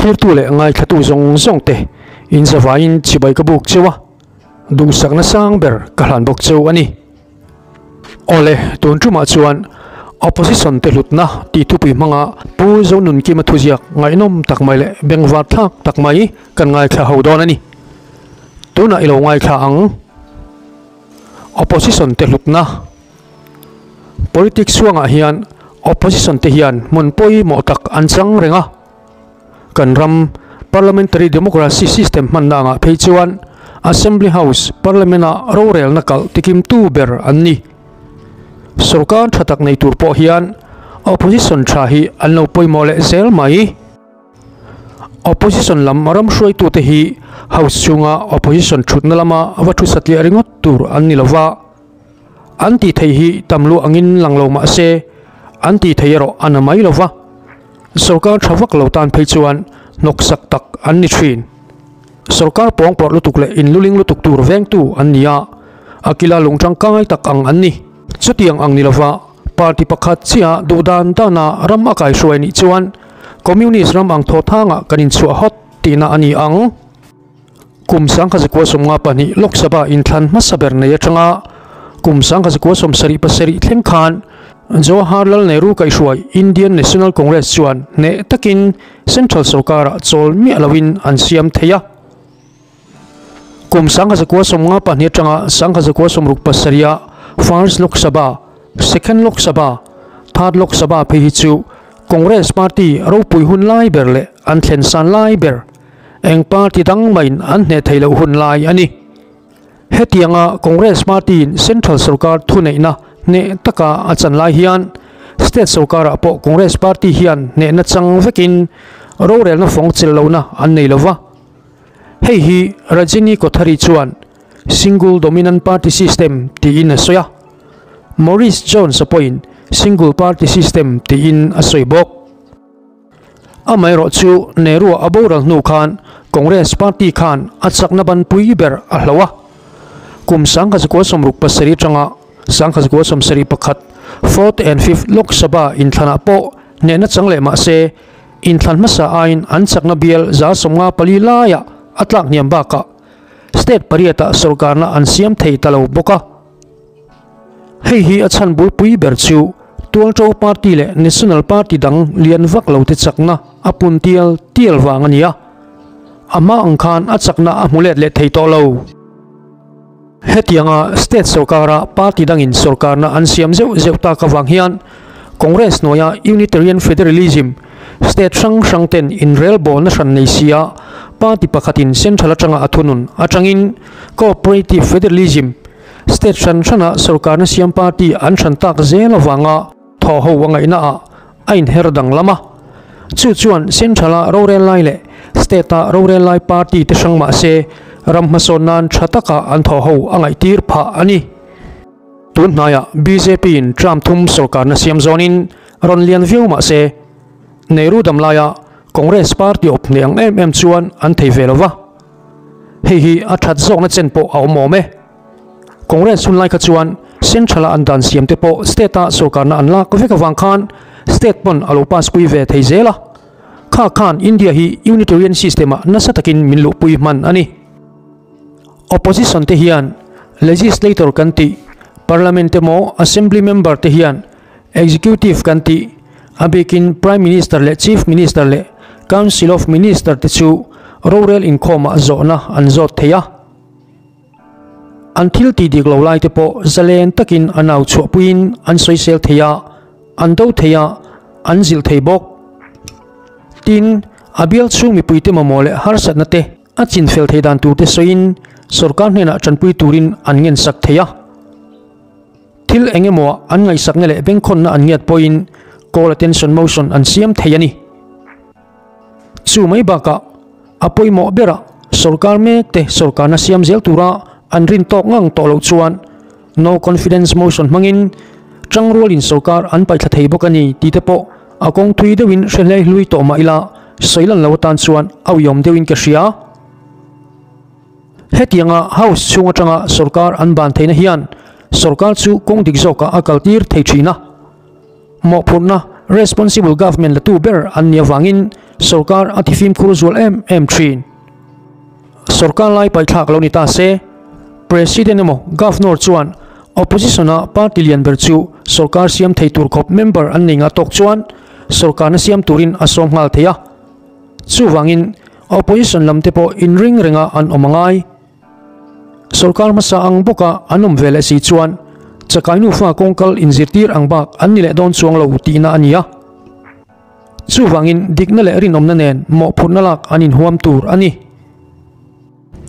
Thlirtu leh ngaithlatu zawng zawng te in zavaiin chibai ka buk cheu a, duhsakna sang ber ka hlan bawk cheu a ni. Awle, tun tumah chuan Opposition te hlutna tih thupui hmanga Pu Zonunkima thuziak ngaihnawm tak mai leh bengvar thlak tak mai kan ngaithla ho dawn a ni. Tunah i lo ngaithla ang. Opposition te hlutna. Politics chhuangah hian Opposition te hian hmun pawimawh tak an chang reng a. Kan ram Parliamentary Democracy system hmanna angah phei chuan Assembly House, Parliament-a rorelna kalh tikimtu ber an ni. Sorkar tha tak nei tur pawh hian Opposition tha hi an lo pawimawh leh zel mai. Opposition lam ram hruaitute hi House chhunga Opposition thutna lama va thu satliah ringawt tur an ni lova, an tih theih hi tam luah angin lang lo mah se, an tih theih erawh a na mai lova. Sorkar tha vak lo tan phei chuan hnawksak tak an ni thin. Sorkar pawng pawrh lutuk leh inluling lutuk tur vengtu an ni a, a kila lung tangkai tak ang an ni. Chutiang ang ni lova party pakhat chiah duh dan dana ram a kaihruai nih chuan Communist ram ang thawthangah kan inchhuah hawt tihna a ni ang. Kum 1952 Lok Sabha inthlan hmasa ber nei atanga kum 1977 thleng khan Jawaharlal Nehru kaihhruai Indian National Congress chuan hneh takin Central sorkarah chawl miah loin an siam thei a. Kum 1952 atanga 1967 ah First Lok Sabha, Second Lok Sabha, Third Lok Sabha phei hi chu Congress party ropui hun lai ber leh an thlen san lai ber, eng party dang maiin an hneh theih loh hun lai a ni. Hetianga Congress party-in Central sorkar thuneihna hneh taka a chan lai hian State sorkarah pawh Congress party hian hnehna chang vekin rorelna fawng chelh lohna an nei lova. Hei hi Rajini Kothari chuan Single Dominant Party System tiin a sawi a, Maurice Jones-a pawhin Single Party System tiin a sawi bawk. Amaherawh chu Nehru-a a boral hnu khan Congress Party khan a chakna banpui ber a hloh a. Kum 1967 atanga 1971 Fourth and Fifth Lok Sabha inthlanah pawh hnehna chang leh mah se inthlan hmasa aiin an chakna bial 54 laiah a tlak hniam bakah state pariatah sorkarna an siam thei ta lo bawk a. Hei hi a chhan bulpui ber chu Tualṭo Party leh National Party dang lian vak lo te chakna a pun tial tial vang a ni a, a hma ang khan a chakna a hmu let leh thei tawh lo. Hetianga state sorkara party dangin sorkarna an siam zeuh zeuh tak avang hian Congress hnuaia Unitarian Federalism, state hrang hrang ten inrelbawlna hran nei sia party pakhatin central atanga a thunun atangin Cooperative Federalism, State hran hrana sorkarna siam party an hran tak zel avanga thaw ho a ngaihna ah a inher danglam a. Chu chuan Central-a rorel lai leh State-a rorel lai party te hrang mah se ram hmasawn nan tha taka an thaw ho a ngaihtir phah a ni. Tun hnaiah BJP-in term thum sorkarna siam zawnin rawn lian viau mah se Nehru dam laia Congress party awp hneh ang em em chuan an thei ve lo va. Hei hi a that zawkna chen pawh a awm awm e. Congress hun lai kha chuan Central-a an dan siam te pawh State-a sorkarna an lak vek avang khan State pawn a lo pass pui ve thei zel a. Kha khan India hi Unitarian system-ah nasa takin min luhpui hman a ni. Opposition te hian Legislator kan tih, Parliament emaw Assembly member te hian Executive kan tih, a bikin Prime Minister leh Chief Minister leh Council of Minister te chu rorel inkhawmah zawhna an zawt thei a. An thil tih dik lo lai te pawh zalen takin an au chhuahpuiin an sawisel thei a, an do thei a, an zilh thei bawk. Tin, a bial chhung mipuite mamawh leh harsatna te a chinfel thei dan turte sawiin sorkar hnenah tanpui turin an ngensak thei a. Thil eng emaw an ngaihsakna leh bengkhawnna an ngiat pawhin call attention motion an siam thei a ni. Chu mai bakah a pawimawh berah sorkar mek te sorkarna siam zel tura an rin tawk ngang tawh loh chuan no confidence motion hmangin tangrualin sorkar an paihthla thei bawk a ni tih te pawh a kawng thui deuhin hre hlei hlui tawh mah ila sawi lan lo atan chuan a uiawm deuhin ka hria. Hetianga House chhung atanga sorkar an ban theihna hian sorkar chu kawng dik zawkah a kaltir thei thin a. Mawhphurhna, responsible government, latu ber an nih avangin Sorkar a ti fimkhur zual em em thin. Sorkar lai paithlak lo ni ta se, President emaw Governor chuan Opposition-a party lian ber chu sorkar siam thei tur khawp member an nei ngah tawk chuan sorkarna siam turin a sawm nghal thei a. Chuvangin Opposition lam te pawh inring renga an awm a ngai. Sorkar hmasa ang bawka an awm ve leh si chuan chakai nufa kawngkal inzirtir ang bak an ni leh dawn chuang lo tihna a ni a. Chuvangin dikna leh rinawmna nen mawhphurhna lak an inhuam tur a ni.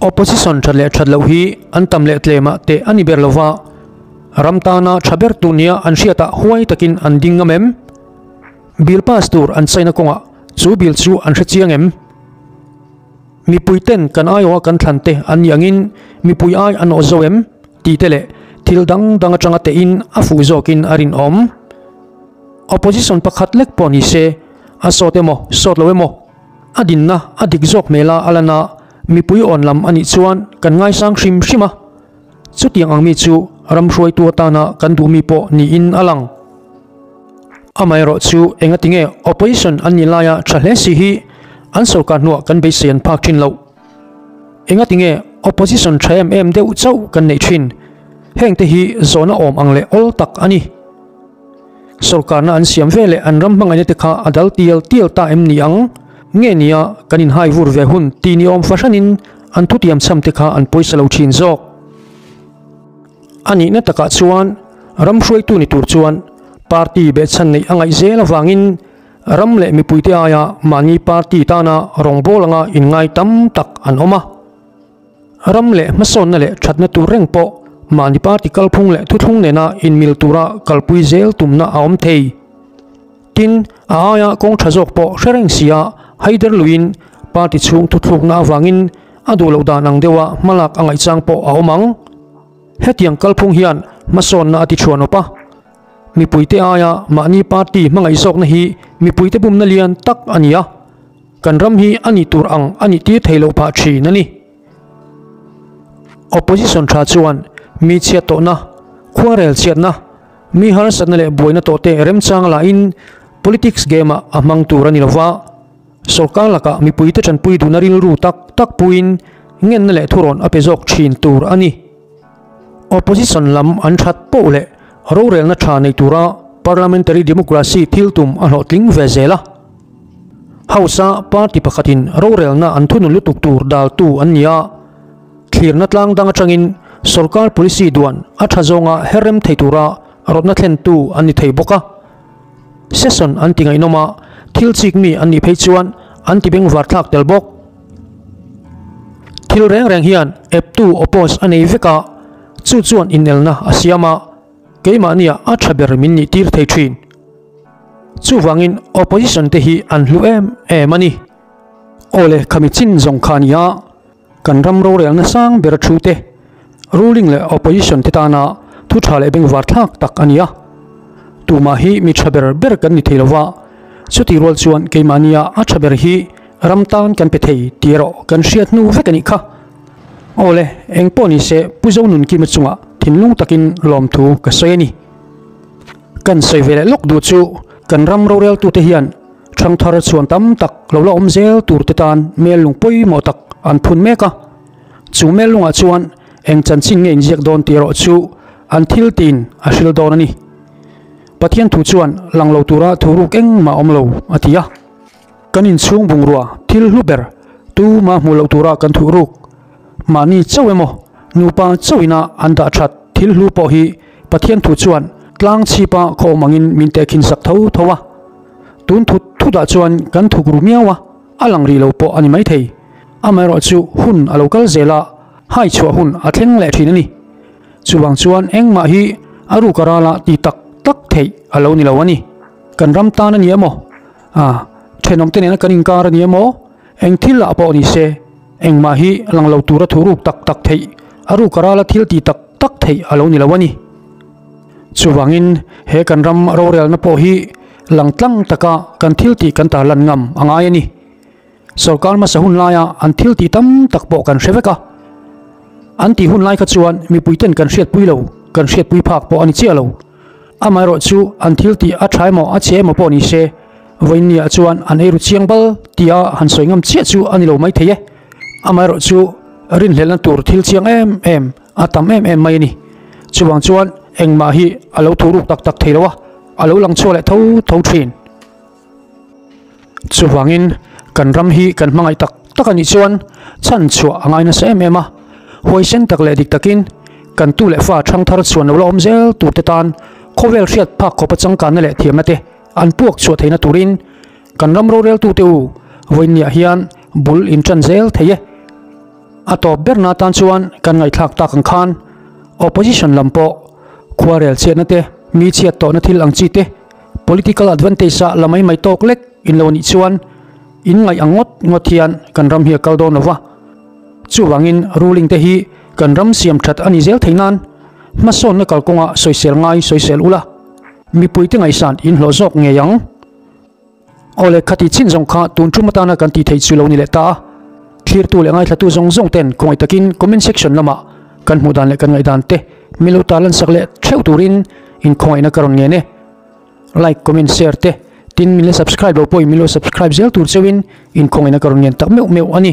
Opposition that leh that loh hi an tam leh tlemah teh a ni ber lova, ram tana tha ber tur nia an hriatah huai takin an ding ngam em? Bill pass tur an chaina kawngah chu bill chu an hre chiang em? Mipui ten kan aiawha kan thlan te an nih angin mipui ai an awh zo em? tih te leh thil dang dang atanga tehin a fuh zawkin a rinawm. Opposition pakhat lek pawh ni se, a sawt emaw sawt lo emaw, a dinna a dik zawk hmela a lan a, mipui awn lam a nih chuan kan ngaisang hrim hrim a. Chutiang ang mi chu ram hruaitu atana kan duh mi pawh niin a lang. Amaherawh chu engatinge opposition an nih laia tha hle si hi an sorkar hnuah kan beisei an phak thin loh. Engatinge opposition tha em em deuh chauh kan neih thin. Hengte hi zawhna awm ang leh awl tak a ni. Sorkarna an siam ve leh an ram hmangaihna te kha a dal tial tial ta em ni ang? Nge nia kan inhai vur ve hun ti ni awm fahranin an thutiam chham te kha an pawisa lo thin zawk. A nihna takah chuan ram hruaitu ni tur chuan party behchhan neih a ngaih zel avangin ram leh mipuite aia mahni party tana rawngbâwl anga inngai tam tak an awm a. Ram leh hmasawnna leh thatna tur reng pawh mahni party kalphung leh thuthlung nena inmil tura kalpui zel tumna a awm thei. Tin, a aia kawng tha zawk pawh hre reng sia haider luiin party chhung thuthlukna avangin a duh loh dan ang deuha hmalak a ngaihchang pawh a awm ang. Hetiang kalphung hian hmasawnna a ti chhuan awp a. Mipuite aia mahni party hmangaih zawkna hi mipuite bumna lian tak a ni a. Kan ram hi a nih tur ang a nih tir thei loh phah thin a ni. Opposition tha chuan mi chhiat tawhna, khuarel chhiatna, mi harsatna leh buaina tawhte remchang lahin politics game-ah a hmang tur a ni lova, sorkar lakah mipuite tanpui duhna rilru tak tak puiin ngenna leh thurawn a pe zawk thin tur a ni. Opposition lam an that poh leh rorelna tha nei tura parliamentary democracy thil tum a hlawhtling ve zel a. House-a party pakhatin rorelna an thunun lutuk tur daltu an ni a, thlirna tlang dang atangin sorkar policy duan a tha zawnga her rem thei tura rawtna thlentu an ni thei bawk a. Session an ti ngaihnawm a, thil chik mi an nih phei chuan an ti bengvar thlak tel bawk. Thil reng reng hian eptu oppose a nei vek a, chu chuan inelna a siam a, keimahnia a tha ber min nih tir thei thin. Chuvangin opposition te hi an hlu em em a ni. Awle khami chin zawng kha a ni a, kan ram rorelna sang ber a thu te, ruling leh opposition te tana thu tha leh bengvar thlak tak a ni a. Tumah hi mi tha ber ber kan ni thei lova, chutih rual chuan keimahnia a tha ber hi ram tan kan pe thei tih erawh kan hriat hnu vek a nih kha. Awle engpawh ni se Pu Zonunkima chungah thinlung takin lawmthu ka sawi a ni. Kan sawi ve leh lawk duh chu kan ram roreltute hian thangthar chhuan tam tak lo la awm zel tur te tan mel lung pawimawh tak an phun mek a. Chu mel lungah chuan eng chanchin nge inziak dawn tih erawh chu an thil tiin a hril dawn a ni. Pathian thu chuan lang lo tura thu ruk engmah awm lo a ti a. Kan inchhung bungrua thil hlu ber tuma hmuh loh tura kan thuh ruk mahni chauh emaw nupa chauhina an dah that thil hlu pawh hi Pathian thu chuan tlang chhipa khaw awm angin min tehkhin sak tho tho a. Tun thut thutah chuan kan thuk ru miau a, a lang rih lo pawh a ni maithei. Amaherawhchu hun a lo kal zel a, hai chhuah hun a thleng leh thin a ni. Chuvang chuan engmah hi a ruk a rala ti tak tak theih a lo ni lo a ni. Kan ram tan a ni emaw, a thenawmte nena kan inkar a ni emaw, eng thil ah pawh ni se, engmah hi lang lo tura thu ruk tak tak theih, a ruk a rala thil ti tak tak theih a lo ni lo a ni. Chuvangin he kan ram rorelna pawh hi lang tlang taka kan thil tih kan tarlan ngam a ngai a ni. Sorkar hmasa hun laia an thil tih tam tak pawh kan hre vek a. An tih hun lai kha chuan mipuiten kan hriatpui lo, kan hriatpui phak pawh a ni chiah lo. Amaherawhchu an thil tih a tha emaw a chhe emaw pawh ni se, Vawiinniah chuan an eiru chiang bal tia han sawi ngam chiah chu a ni lo maithei e. Amaherawhchu rinhlelhna tur thil chiang em em a tam em em mai a ni. Chuvang chuan engmah hi a lo thuruk tak tak thei lo a, a lo lang chhuak leh tho tho thin. Chuvangin kan ram hi kan hmangaih tak tak a nih chuan chhan chhuah a ngai nasa em em a, huaisen tak leh dik takin kan tu leh fa thangthar chhuan lo la awm zel tur te tan khawvel hriat phak khawpa changkanna leh thiamna te an puak chhuah theihna turin kan ram roreltute u vawiinniah hian bul in tan zel thei e. A tawp berna atan chuan kan ngaihthlak tak ang khan opposition lam pawh khuarel chhiatna te, mi chhiat tawhna thil ang chi te, Political advantage a la mai mai tawk lek in lo nih chuan in ngaih ang ngawt ngawt hian kan ram hi a kal dawn lo va. Chuvangin ruling te hi kan ram siam that a ni zel thei nan hmasawnna kalkawnga sawisel ngai sawisel ula mipui te ngaihsan in hlawh zawk ngei ang. Awle khati chin zawng kha tun tum atana kan tih theih chu lo ni leh ta a. Thlirtu leh ngaithlatu zawng zawng ten khawngaih takin comment section lamah kan hmuh dan leh kan ngaihdan te min lo tarlan sak leh theuh turin inkhawngaihna ka rawn ngen e. Like, comment, share te tin min la subscribe lo pawhin min lo subscribe zel tur cheuhin inkhawngaihna ka rawn ngen tak meuh meuh a ni.